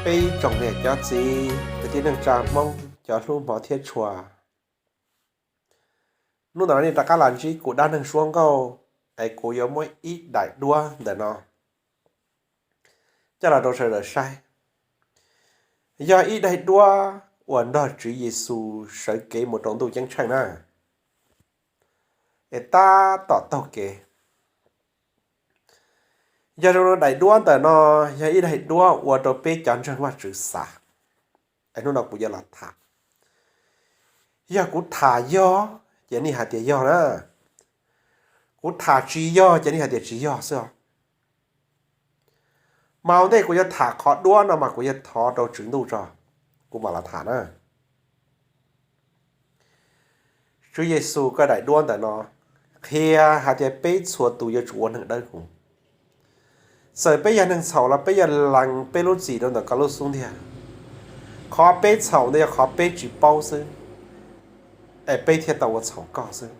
Peb tsoom niam cov txiv kwv tij neej tsa Hmoob cov hlub hmov thiab tshua, hnub no nej rov qab los ntsib kuv dab neeg suab nkauj, es kuv yuav muab ib daim duab ntawm no coj los rau sawv daws saib. Yog ib daim duab uas nrog Tswv Yexus sawv kev mus rau ntuj ceeb tsheej na, es tab tom taug kev. Yog zoo no daim duab ntawm no yog ib daim duab ua rau peb cov ntseeg Vajtswv xav. Hnub no kuv yuav los tham. Yog kuv tham yog ces nej hais tias yog na, kuv tham tsis yog ces nej hais tias tsis yog xwb os. Mas ua ntej kuv yuav tham qhov duab no mas kuv yuav thov rau Tswv Ntuj tso, kuv mam los tham na. Tswv Yexus, koj daim duab ntawm no qhia hais tias peb txhua tus yuav tsum ua neeg dawb huv. Txawm peb yog neeg txhaum los peb yuav lees peb lub txim rau ntawm koj lub xub ntiag. Qhov peb txhaum ntawd yog qhov peb tsis paub xwb, es peb thiaj tau ua txhaum koj xwb.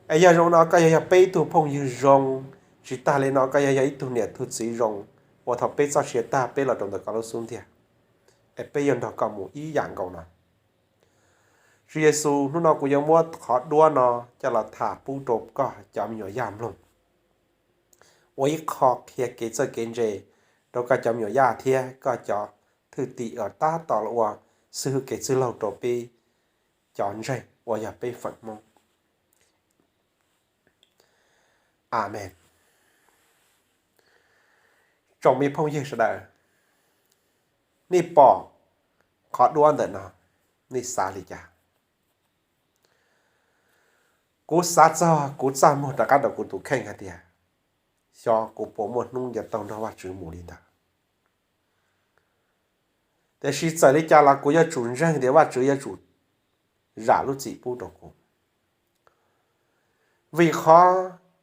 Es yog zoo no koj yog, yog peb ib tug phooj ywg zoo, tsis tag li no koj yog, yog ib tug niam tug txiv zoo, uas thaum peb txoj sia tag peb los rau ntawm koj lub xub ntiag, es peb yuav nrog koj mus ib yam nkaus no. Tswv Yexus, hnub no kuv yuav muab qhov duab no coj los tham pub rau koj cov me nyuam yaj mloog, ua ib qho qhia kev txawj kev ntse rau koj cov me nyuam yaj thiab koj cov thwj tim uas tab tom los ua xib hwb kev txwj laug rau peb cov ntseeg uas yog peb feem Hmoob. Amees. Tsoom me phooj ywg sawv daws, nej pom qhov duab ntawm no, nej xav li cas? Kuv xav txog kuv txaj muag rov qab rau kuv tus kheej hais tias, xyov kuv puas muaj hnub yuav tau nrog Vajtswv mus li ntawd. Tiam sis txawm li cas los kuv yuav tsum ntseeg tias Vajtswv yuav tsum zam lub txim pub rau kuv, vim qhov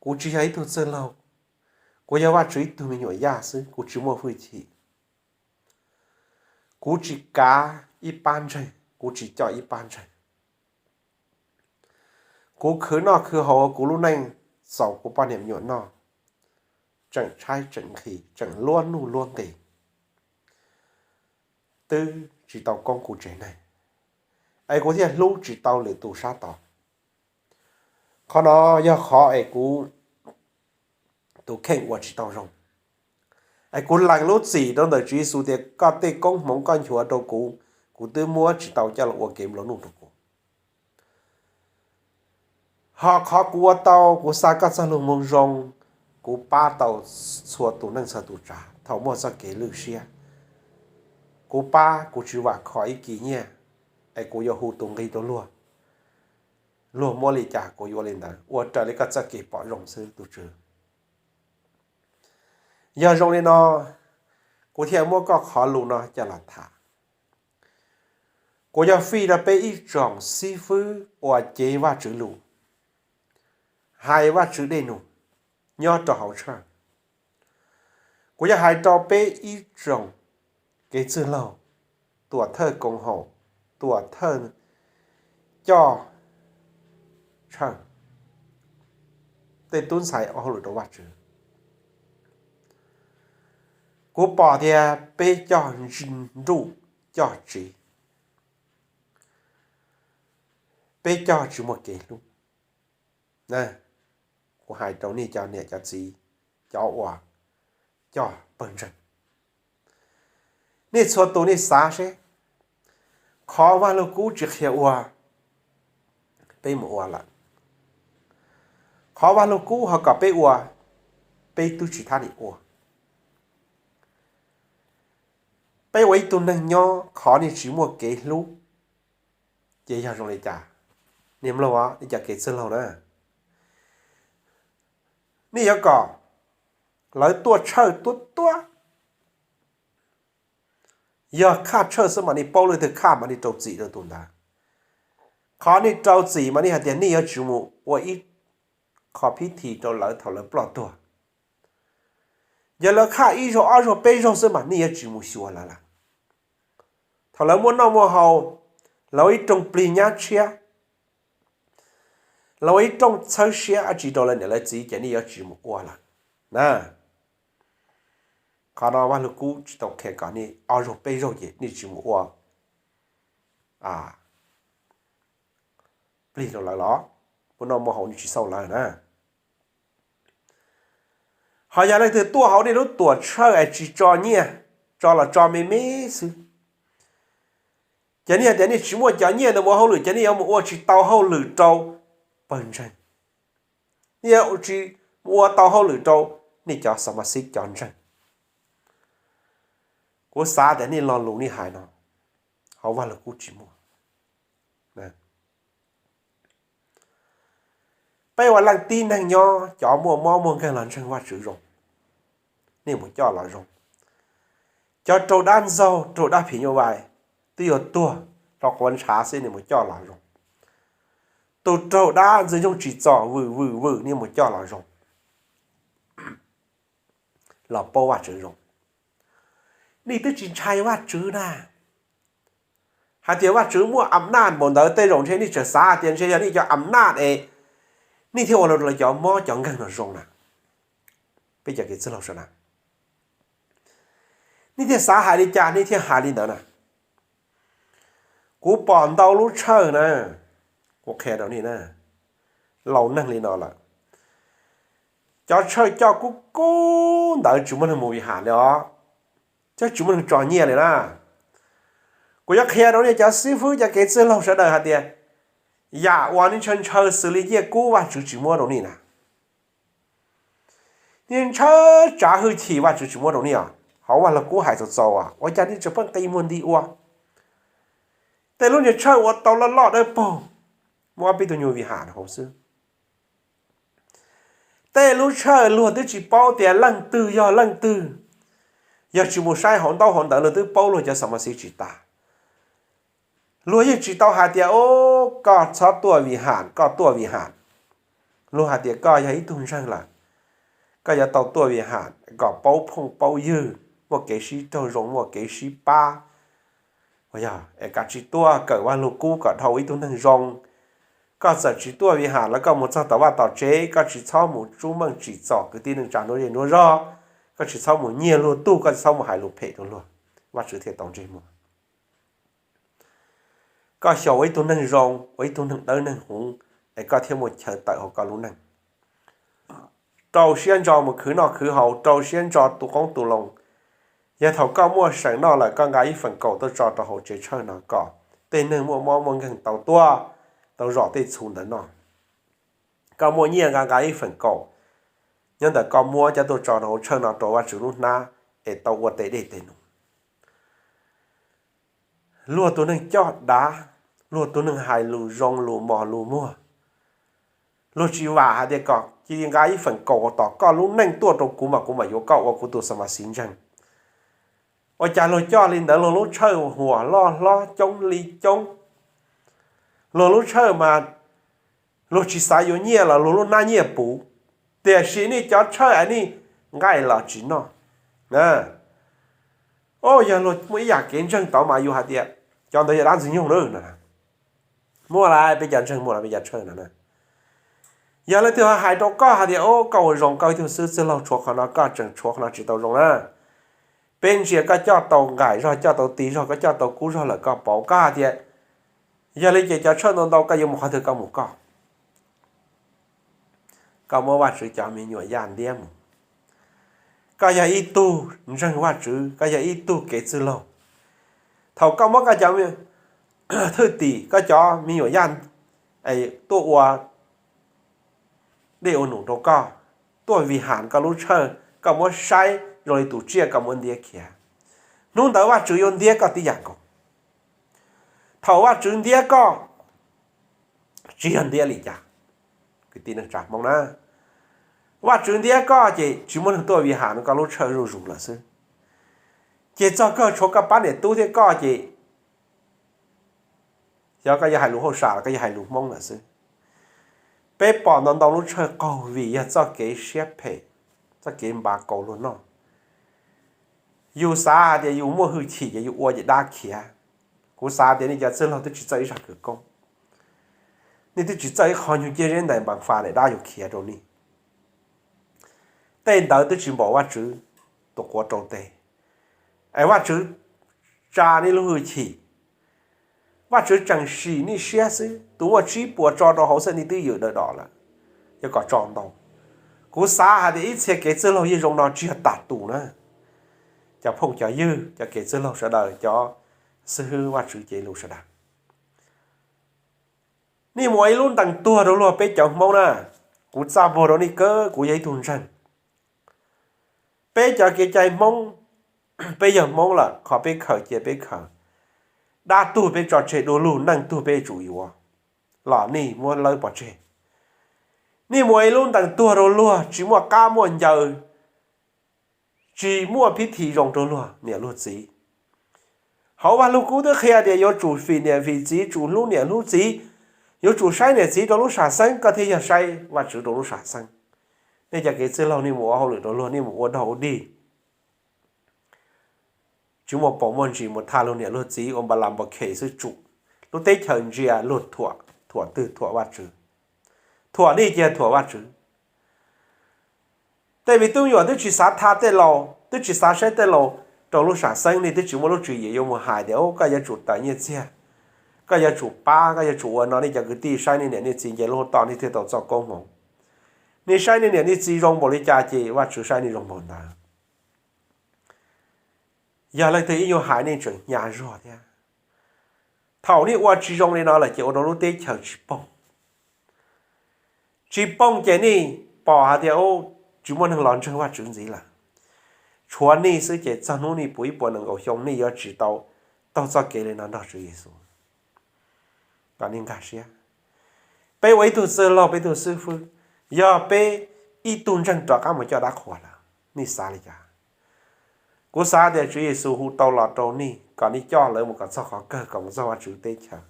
kuv tsis yog ib tug txwj laug, kuv yog Vajtswv ib tug me nyuam yaj xwb, kuv tsis muaj hwj chim. Kuv tsis kav ib pab ntseeg, kuv tsis coj ib pab ntseeg. Kuv khwv noj khwv haus ua kuv lub neej, txaus kuv poj niam me nyuam noj, tseem tshaib tseem nqhis, tseem luab nuj luab nqis, twb tsis tau koob kuv tsev neeg, es kuv thiaj hlub tsis tau lwm tus sab tod. Qhov no yog qhov es kuv tus kheej ua tsis tau zoo, es kuv lees lub txim rau ntawm Tswv Yexus tias koj tej koob hmoov koj nchuav rau kuv, kuv twb muab tsis tau coj los ua kev nplua nuj rau kuv. Ho qhov kuv ua tau, kuv xa koj txoj lus moo zoo, kuv pab tau txhua tus neej txhua tus tsav thaum muaj txoj kev lwj siab. Kuv pab, kuv tsis vam khom ib kis nyiaj, es kuv yuav hu tus nqi rau luag, luag muab li cas kuv yuav li ntawd, ua raws li koj txoj kev pom zoo xwb tus Tswv. Yog zoo li no, kuv thiaj muab koj qhov lus no coj los tham. Kuv yog fij rau peb ib tsoom xib fwb uas cev Vajtswv lus, hais Vajtswv dej num nyob rau hauv tshawj. Kuv yog hais rau peb ib tsoom kev txwj laug, tuam thawj koom haum, tuam thawj coj tshawj, tej tub ntxhais ua hauj lwm rau Vajtswv. Kuv pom tias peb coj nruj coj tsiv, peb coj tsis muaj kev hlub. Kuv hais rau nej cov niam cov txiv, cov uas coj pawg ntseeg, nej txhua tus nej xav seb, qhov Vaj Lug Kub tsis qhia ua, peb mus ua lawm. Qhov Vaj Lug Kub ho kom peb ua, peb twb tsis thab nim ua. Peb ua ib tug neeg nyob qhov nej tsis muaj kev hlub, ces yog zoo li cas? Nej mloog, nej cov kev txwj laug na, nej yuav kom lawv tuaj tshawj tuab tuab. Yog khaj tshawj xwb mas nej paub leej twg khaj mas nej rau txim rau tus ntawd. Qhov nej rau txim mas nej hais tias nej yuav tsis mus ua ib qho phib thi rau lawv thaum lawv ploj tuag. Yog lawv khaj ib zaug ob zaug peb zaug xwb mas nej yuav tsis mus xyuas lawv lawm. Thaum lawv muaj noj muaj haus, lawv ua ib rooj plig nyab tshiab, lawv ua ib rooj txhawb siab dab tsi rau lawv niam lawv txiv ces nej yuav tsis mus ua lawm na. Qhov no Vaj Lug Kub tsis tau qhia kom nej ob zaug peb zaug ces nej tsis mus ua plig rau lawv los, ua noj muaj haus nej tsis xauj lawv na. Ho yog leej twg tuaj hauv nej lub tuam tshawj es tsis tso nyiaj, tso los tso me me xwb, ces nej hais tias nej tsis muaj cov nyiaj ntawd mus ua hauj lwm ces nej yuav mus ua tsis tau hauj lwm rau pawg ntseeg, nej yuav tsis mus ua tau hauj lwm rau nej cov xa mas xib cov ntseeg. Kuv xav tias nej lo lus nej hais no hauv Vaj Lug Kub tsis muaj. Peb ua leej tib neeg nyob cov muaj mob muaj nkeeg los ntseeg Vajtswv zoo, nej mus coj los zoo. Cov raug dab ntxaug raug dab phim nyuj vais twb yuav tuag rau quav ntshav xwb nej mus coj los zoo. Tus raug dab ntxwg nyoog tsim txom vwm vwm vwm nej mus coj los zoo, los paub Vajtswv zoo. Nej twb tsis ntshai Vajtswv na. Hais tias Vajtswv muaj am naj npaum ntawd tej zaum ntshe nej tseem xav hais tias ntshe yog nej cov am naj es nej thiaj ua rau cov mob cov nkeeg no zoo na. Peb cov kev txwj laug sawv daws, nej thiaj xav hais li cas nej thiaj hais li ntawd na. Kuv pom ntau lub tshawj na, kuv qhia rau nej na, laus neeg li no lawm, cov tshawj coj kub kub ntawd tsis muaj neeg mus vim ham li os, thiab tsis muaj neeg tso nyiaj li na. Kuv yuav qhia rau nej cov xib fwb cov kev txwj laug sawv daws hais tias yam uas nej ntshaw ntshaw xws li nyiaj kub Vajtswv tsis muab rau nej na. Nej ntshaw tsav hwj chim Vajtswv tsis muab rau nej os. Hauv Vaj Lug Kub hais txaus txaus ua cas nej tseem pheej qi muag nti ua. Tej lub niag tshawj ua tau loj loj dawb paug, muaj ob peb tug nyuag vim ham hauv xwb. Tej lub tshawj luag twb tsis paub tias leej twg yog leej twg. Yog tsis mus saib hauv ntaub hauv ntawv luag twb paub luag cov xa mas xib tsis tas. Luag yeej tsis tau hais tias, o, koj txhob tuaj vim ham, koj tuaj vim ham. Luag hais tias koj yog ib tug ntseeg lawm, koj yuav tau tuaj vim ham kom paub phooj paub ywg, muaj kev sib raug zoo, muaj kev sib pab. Yog es kav tsij tuaj kawm Vaj Lug Kub kom dhau ib tug neeg zoo. Koj txawm tsis tuaj vim ham los koj mus txog tom vaj tom tsev, koj tsis txhob mus tsub meej tsim txom kwv tij neej tsa nruab zej nruab zog, koj tsis txhob mus nyiag luag tug, koj tsis txhob mus hais lus phem rau luag, Vajtswv thiaj tau ntsej muag. Koj xyaum ua ib tug neeg zoo, ua ib tug neeg dawb neeg huv, es koj thiaj muaj chaw tawm hauv koj lub neej. Rau siab ntso mus khwv noj khwv haus, rau siab ntso tu qoob tu loo. Yog thaum koj muaj seem noj lawm koj nqa ib feem kaum tuaj tso rau hauv tsev tshawj no kom tej neeg muaj mob muaj nkeeg tau tuaj, tau zom tej txhuv ntawd noj. Koj muaj nyiaj nqa nqa ib feem kaum nyob ntawm koj muab coj tuaj tso rau hauv tshawj no rau Vajtswv lub hnab es tau ua tes dej tes num. Luag tus neeg coj dav, luag tus neeg hais lus zoo lus mos lus muag. Luag tsis vam hais tias kom cia li nqa ib feem kaum tom koj lub neej tuaj rau kuv mas kuv mam yuav koj ua kuv tus xa mas xib ntseeg. Ua cas luag coj li ntawd luag lub tshawj huam loj hlob coob li coob. Luag lub tshawj mas luag tsis xav yuav nyiaj los luag lub hnab nyiaj puv, tiam sis nej cov tshawj es nej nqaij los tsis noj. O, yog luag muaj ib yam kev ntseeg tod mas yus hais tias cov ntawd yog dab ntxwg nyoog na. Muaj lawm peb cov ntseeg, muaj lawm peb cov tshawj no na. Yog leej twg ho hais rau koj hais tias, o, koj ua zoo koj ib tug xib hwb txwj laug, tshuav qhov no koj tseem tshuav qhov no tsis tau zoo na. Peb ntsia koj coj tau nqaim zog, coj tau ti zog, koj coj tau kub zog lawm koj pauv, koj hais tias yog li ces cov tshawj ntau ntau koj yuav mus qhov twg koj mus koj. Koj muab Vajtswv cov me nyuam yaj ntiab mus. Koj yog ib tug ntseeg Vajtswv, koj yog ib tug kev txwj laug. Thaum koj muab koj cov thwj tim, koj cov me nyuam yaj tuaj ua dej ua num rau koj, tuaj vim ham koj lub tshawj, koj muab saib zoo li tus tsiaj koj muab ntiab khiav. Hnub ntawd Vajtswv yuav ntiab koj tib yam nkaus. Thaum Vajtswv ntiab koj, tsis yog ntiab li cas, kwv tij neej tsa Hmoob na. Vajtswv ntiab koj ces tsis muaj neeg tuaj vim ham no, koj lub tshawj zuj zus lawm xwb. Ces txog kawg tshuav koj pab niam tub thiab koj ces xyov koj yuav hais lus hauj sam los koj yuav hais lus Hmoob lawm xwb. Peb pom ntau ntau lub tshawj qaug vim yog txoj kev siab phem, txoj kev npav kaus luag noj. Yus xav hais tias yus muaj hwj chim ces yus ua ces dab khiav. Kuv xav tias nej cov txwj laug twb tsis txawj ib zaj khawv koob, nej twb tsis txawj ib qho nyuag ciaj zeb ntais npas fas daim dab yus khiav rau nej. Tej ntawd twb tsis npaum Vajtswv. tus quav rau tes, es Vajtswv tsa nej lub hwj chim, Vajtswv tseem sim nej siab xwb. Tus muaj tsib puas tso rau hauv xwb nej twb ywm daws dom lawm, yuav kom tso ntau. Kuv xav hais tias ib txhia kev txwj laug yeej zoo no tsis yog tas tus na. Cov phooj cov ywg, cov kev txwj laug sawv daws, cov xib hwb Vajtswv cev lus sawv daws, nej mus ua ib lub ntees tuag rau luag peb cov Hmoob na. Kuv txaj muag rau nej kawg, kuv yog ib tug ntseeg. Peb cov kev cai Hmoob, peb yog Hmoob lawm, qhov peb khaws cia peb khaws, dab tuag peb tso tseg dua lug, neej tuag peb tsum yuav, los nej muab lawb pov tseg. Nej mus ua ib lub ntees tuag rau luag, tsis muaj qab muaj ncaws, tsis muaj phib thi zoo rau luag niam luag txiv. Hauv Vaj Lug Kub twb qhia tias yuav tsum fim niam fim txiv, tsum hlub niam hlub txiv, yuav tsum saib niam txiv rau lub sam xeeb, koj thiaj yog saib Vajtswv rau lub sam xeeb. Nej cov kev txwj laug nej mus ua hauj lwm rau luag, nej mus ua dog ua dig, tsis muaj pom muaj ntsis, mus thaj luag niam luag txiv ua npa las npa khes xwb tsum. Lub teb chaws ntsia luag thuam, thuam twg? Thuam Vajtswv. Thuam nej cia thuam Vajtswv. Tej me tub me nyuam twb tsis xav thaj tej laus, twb tsis xav saib tej laus rau lub sam xeeb, nej twb tsis muaj lub tswv yim yuav mus hais tias, Ub, koj yuav tsum tawm nyiaj txiag, koj yuav tsum pab, koj yuav tsum ua no. Nej cov kwv tij saib nej niam nej txiv nce lub hauv toj nej thiaj tau txoj koob hmoov. Nej saib nej niam nej txiv zoo npaum li cas ces Vajtswv saib nej zoo npaum ntawd. Yog leej twg ib nyuag hais nej tseem hnyav zog thiab. Thaum nej ua tsis zoo li no lawm ces ua rau lub teb chaws tsis poog. Tsis poog ces nej pom hais tias, Ub, tsis muaj neeg los ntseeg Vajtswv ntxiv lawm. Tshuav nej xwb ces txog hnub nej puv ib puas nees nkaum xyoo nej yuav tsis tau taug txoj kev li no nrog Tswv Yexus. Kom nej nkag siab. Peb ua ib tug txwj laug, peb tug xib fwb, yog peb ib tug ntseeg rov qab mus coj dab qhuas lawm, nej xav li cas? Kuv xav tias Tswv Yexus hu tau los rau nej kom nej coj lawv mus kom txog qhov kawg, kom mus txog Vajtswv teb chaws.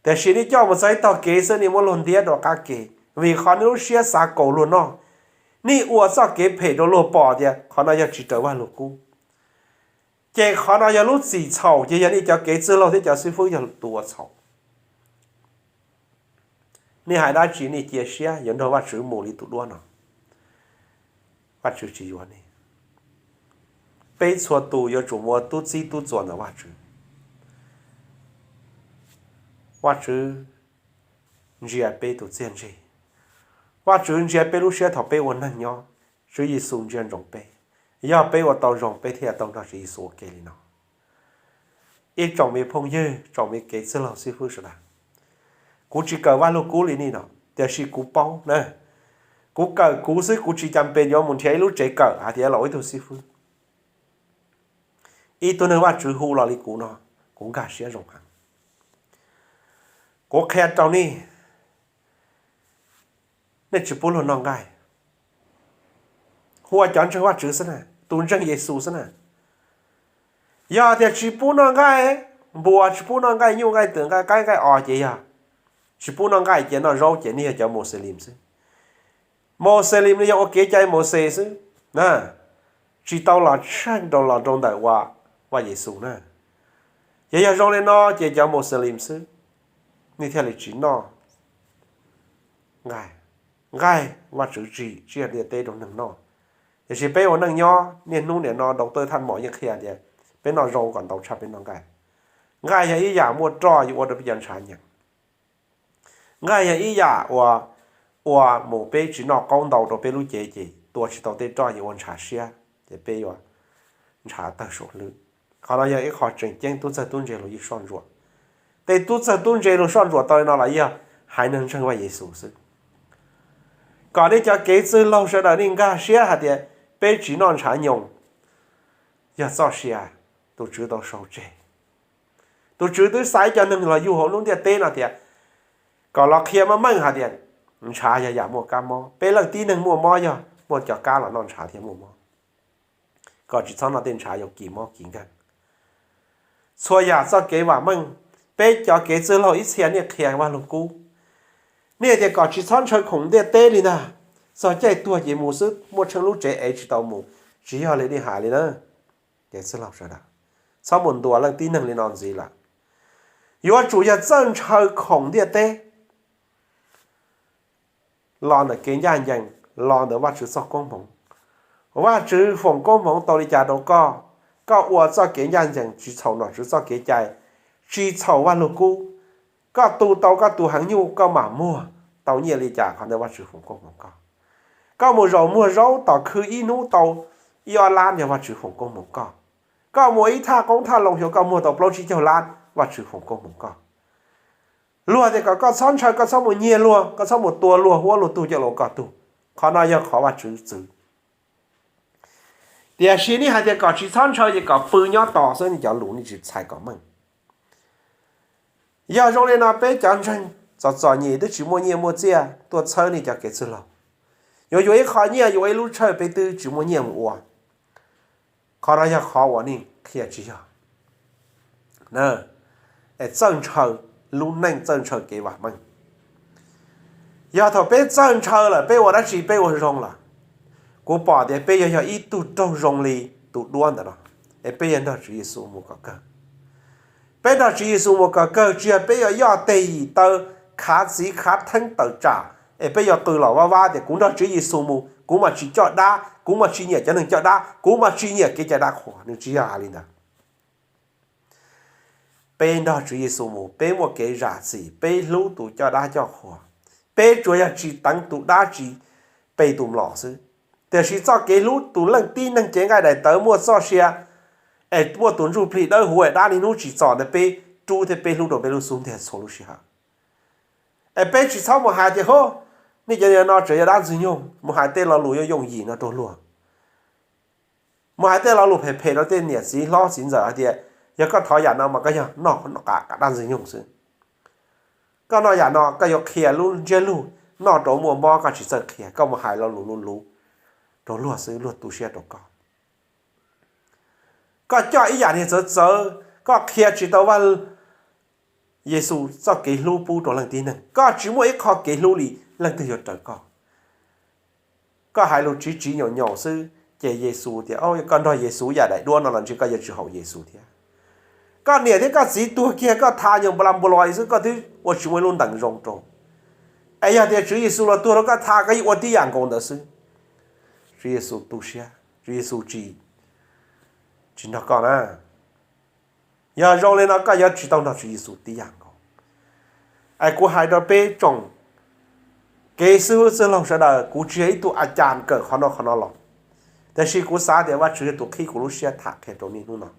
Tiam sis nej coj mus txog ib tog kev xwb, nej muab luag ntiab rau qab kev vim qhov nej lub siab xav kaus luag noj. Nej ua txoj kev phem rau luag pom tias qhov no yog tsis raws Vaj Lug Kub, ces qhov no yog lub txim txhaum, ces yog nej cov kev txwj laug thiab cov xib fwb yog tus ua txhaum. Nej hais dab tsi nej cia siab yuav nrog Vajtswv mus li tus duab no. Vajtswv tsis yuav nej. Peb txhua tus yuav tsum mus ua tub txib tub txuas ntawm Vajtswv. Vajtswv ntsia peb tus txiaj ntsig. Vajtswv ntsia peb lub siab thaum peb ua neeg nyob. Tswv Yexus ntsia ntsoov peb. Yog peb ua tau zoo peb thiaj tau nrog Tswv Yexus ua ke li no. Ib tsoom me phooj ywg, tsoom me kev txwj laug xib fwb sawv daws, kuv tsis kawm Vaj Lug Kub li nej no, tiam sis kuv paub na. Kuv kawm kuv xwb, kuv tsis cas pes yuav mus nrhiav ib lub tsev kawm hais tias los ua ib tug xib fwb. Ib tug neeg Vajtswv hu los li kuv no, kuv nkag siab zoo heev. Kuv qhia rau nej, nej tsis pub luag noj nqaij. Hu ua cov ntseeg Vajtswv xwb na, tus ntseeg Yexus xwb na. Yog tias tsis pub noj nqaij, npua tsis pub noj nqaij nyuj nqaij twm nqaij qaib nqaij os ces yog tsis pub noj nqaij ces noj zaub ces nej yog cov Mauxes xwb. Mauxes li no yog ua kev cai Mauxes xwb na, tsis tau los tsheej rau los rau ntawm Vaj Yexus na. Ces yog zoo li no ces cov Mauxes xwb, nej thiaj li tsis noj nqaij. Nqaij Vajtswv tsim tsiaj ntiaj teb rau neeg noj. Tiam sis peb ua neej nyob niaj hnub nim no doctor thaj maum yeej qhia tias peb noj zaub kom ntau tshaj peb noj nqaij. Nqaij yog ib yam muaj roj yuav ua rau peb cov ntshav nyeem. Nqaij yog ib yam uas ua mus peb tsis noj qaub ntau rau peb lub cev ces tua tsis tau tej roj yuav ua ntshav siab ces peb yuav ntshav tawg saum hlwb. Qhov no yog ib qho tseem ceeb tub txawg tub ntse luag yeej soj ntsuam. Tej tub txawg tub ntse luag soj ntsuam tau li no los yog haiv neeg ntseeg Vaj Yexus xwb. Kom nej cov kev txwj laug sawv daws nej nkag siab hais tias peb tsis noj ntshav nyoos yog txoj sia tus Tswv tau sau tseg. Tus Tswv twb xa ib co neeg los yug hauv lub ntiaj teb no tias kom los qhia meej meej hais tias ntshav yog yam muaj kab mob. Peb leej tib neeg muaj mob yog muaj cov kab los noj ntshav thiaj muaj mob. Kom tsis txhob noj tej ntshav yuav kis mob kis nkeeg. Txhua yam txoj kev vam meej, peb cov kev txwj laug ib txhia nej qhia Vaj Lug Kub. Nej tias kom tsis txhob ntshaw khoom ntiaj teb li ntag, txog caij tuag ces mus xwb, muaj tsheej lub tsev ev tsis tau mus, tsis yog li nej hais li na. Kev txwj laug sawv daws, txhob mus ntuas leej tib neeg li no ntxiv lawm. Yuav tsum yog txawj ntshaw khoom ntiaj teb los ntawm kev ncaj ncees, los ntawm Vajtswv txoj koob hmoov. Vajtswv foom koob hmoov tau li cas rau koj? Koj ua txoj kev ncaj ncees, tsis txhaum nom tswv txoj kev cai, tsis txhaum Vajluskub, koj tu tau koj tus heev nyuj, koj mam muag tau nyiaj li cas, qhov ntawd Vajtswv foom koob hmoov koj. Koj mus zaum muag zaub tom khw ib hnub tau ib ob lab, yog Vajtswv foom koob hmoov koj. Koj mus ib thaj qoob thaj loo, xyov koj muag tau plaub tsib caug lab, Vajtswv foom koob hmoov koj. Luag tias kom koj txhob ntshaw, koj txhob mus nyiag luag, koj txhob mus tua luag, huab luag tug coj los ua koj tug. Qhov no yog qhov Vajtswv txwv. Tiam sis nej hais tias kom tsis txhob ntshaw ces kom pw nyob tos xwb, nej cov lus nej tsis txhais kom meej. Yog zoo li no peb cov ntseeg txom txom nyem twb tsis muaj nyiaj muaj txiaj tuaj txhawb nej cov kev txwj laug, yuav yuav ib qho nyiaj yuav ib lub tshawj peb twb tsis muaj nyiaj mus ua. Qhov no yog qhov uas nej qhia tsis yog. Es txawj ntshaw lub neej, txawj ntshaw kev vam meej. Yog thaum peb txawj ntshaw lawm peb ua dab tsi peb ua zoo lawm? Kuv pom tias peb yog yog ib tug raug zoo li tus duab ntawm no, es peb yog nrog Tswv Yexus mus kom kawg. Peb nrog Tswv Yexus mus kom kawg, tsis yog peb yuav yoj teg yim taw, khav txiv khav theeb tawm tsam, es peb yuav qw los vaj vab tias kuv nrog Tswv Yexus mus, kuv mam tsis coj dab, kuv mam tsis nyiam cov neeg coj dab, kuv mam tsis nyiam kev cai dab qhuas. Nws tsis yog hais li ntawd. Peb nrog Tswv Yexus mus, peb muaj kev zam txim, peb hlub tus coj dab coj qhuas. Peb tsuas yog tsis teev tus dab tsis pe tus mlom xwb, tiam sis txoj kev hlub tus leej tib neeg cev nqaij daim tawv muaj txoj sia, es muaj tus ntsuj plig dawb huv es dab niaj hnub tsim txom ntawd peb rub thiab peb hlub rau peb lub xub ntiag txhua lub sij hawm. Es peb tsis txhob mus hais tias, hov, nej cov no tseem yog dab ntxwg nyoog, mus hais tej lo lus yooj yooj yim no rau luag. Mus hais tej lo lus phem phem rau tej niam txiv hlob txiv ntxawm hais tias, yog koj thov yam no mas koj yog noj dab ntxwg nyoog xwb. Koj noj yam no koj yuav qhia lub ntsiab lus, noj rau muaj mob koj tsis txawj qhia, koj mus hais lo lus luv luv rau luag xwb, luag tu siab rau koj. Koj coj ib yam niag txawv txawv, koj qhia tsis tau Vaj Yexus txoj kev hlub pub rau leej tib neeg, koj tsis muaj ib qho kev hlub li, leej twg yuav raws koj? Koj hais lus tsiv tsiv nyaum nyaum xwb, ces Yexus tias, koj nrog Yexus yam daim duab no los ntshe koj yuav tsis haum Yexus thiab. Koj niam thiab koj txiv tuag kiag koj tha nyuag nplas nplas xwb koj twb ua tsis muaj ib lub ntees zoo rau. Es yog tias Tswv Yexus los tuag rau koj tha koj yeej ua tib yam nkaus ntawd xwb. Tswv Yexus tu siab, Tswv Yexus tsis, tsis nrog koj na. Yog zoo li no koj yuav tsis tau nrog Tswv Yexus tib yam nkaus. Es kuv hais rau peb tsoom kev xib hwb txwj laug sawv daws, kuv tsis yog ib tug a cas kawm qhov no qhov no los, tiam sis kuv xav tias Vajtswv yog tus qhib kuv lub siab tham qhia rau nej hnub no.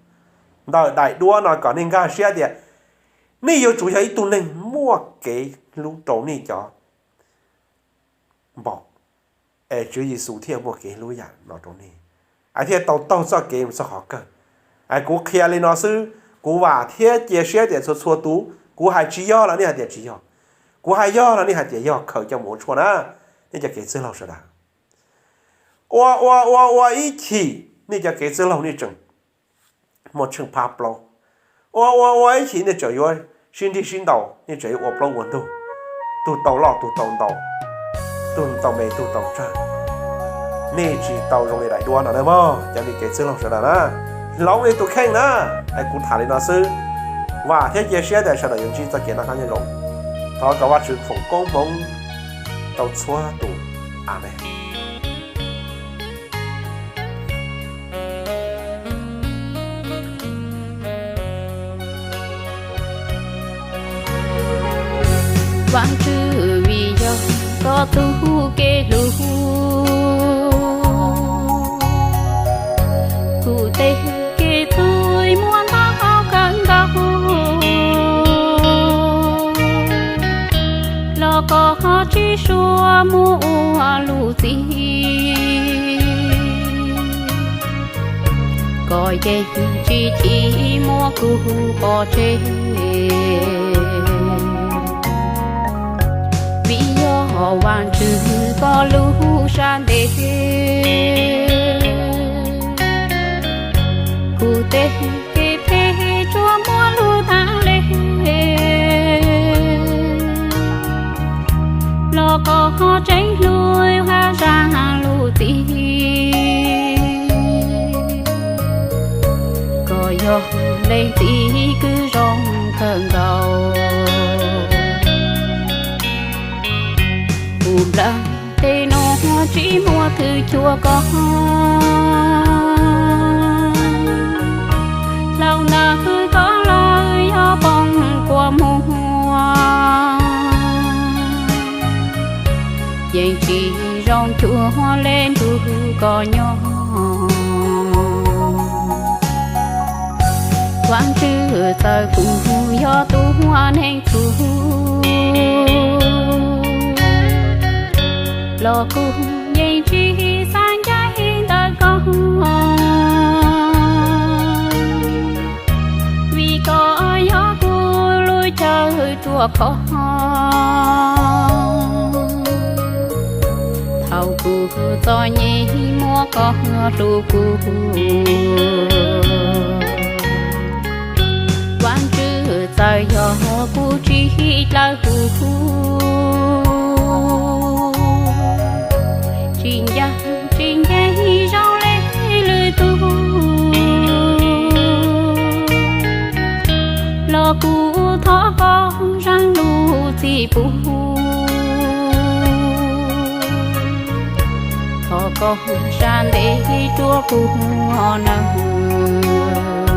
Ntawm daim duab no kom nej nkag siab tias nej yuav tsum yog ib tug neeg muaj kev hlub rau nej cov npaum, es Tswv Yexus thiaj muaj kev hlub yam no rau nej, es thiaj tau taug txoj kev mus txog qhov kawg. Es kuv qhia li no xwb, kuv vam thiab cia siab tias txhua txhua tus, kuv hais tsis yog los nej hais tias tsis yog, kuv hais yog los nej hais tias yog, khaws coj mus ua tshuaj na, nej cov kev txwj laug sawv daws. Ua ua ua ua ib chim nej cov kev txwj laug nej tseem muaj tsheej phab plaub. Ua ua ua ib chim nej tseem yuav sib nrig sib ntaus, nej tseem yuav ua plaub ua ntug, tug tau loj tug tau ntau, tug tau me tug tau tsawg. Nej tsis tau zoo li daim duab no na mog cov me kev txwj laug sawv daws na. Hloov li tus kheej na. Es kuv tham li no xwb, vam thiab cia siab tias sawv daws yuav ntsib txoj kev noj qab nyob zoo. Thov kom Vajtswv foom koob hmoov rau txhua tus. Amees. Vaajtswv, vim yog koj tug kev hlub, kuv tej kev txwj muaj ntau kawg nkaus, los koj tsis suav muab ua lub txim. Koj yeej tsis cia muab kuv pov tseg, vim yog Vaajtswv koj lub sab ntev. Kuv tej kev phem tsuas muaj lub taag le, los koj tseem hlub hab zaam lub txim. Koj yog leej txiv kws zoo kawg nkaus, kuv nplawg tej nuav tsis muaj twg cuag koj, hlau ntawm koj lawm yog poob kua muag, yeej tsis zoo cuag le nrug koj nyob. Vaajtswv txawm kuv yog tug neeg txuj, los kuv yeej tsis xav ncaim ntawm koj, vim koj yog kuv lub chaw ruaj khov. Thaum kuv txom nyem muab koj hlub kuv, Vaajtswv txawm yog kuv tsis dlawg kuv, tsis ncaj tsis ncees zoo le lwm tug, los kuv thov koj zeeg lub txim pub, thov koj sab ntev rua kuv nawb.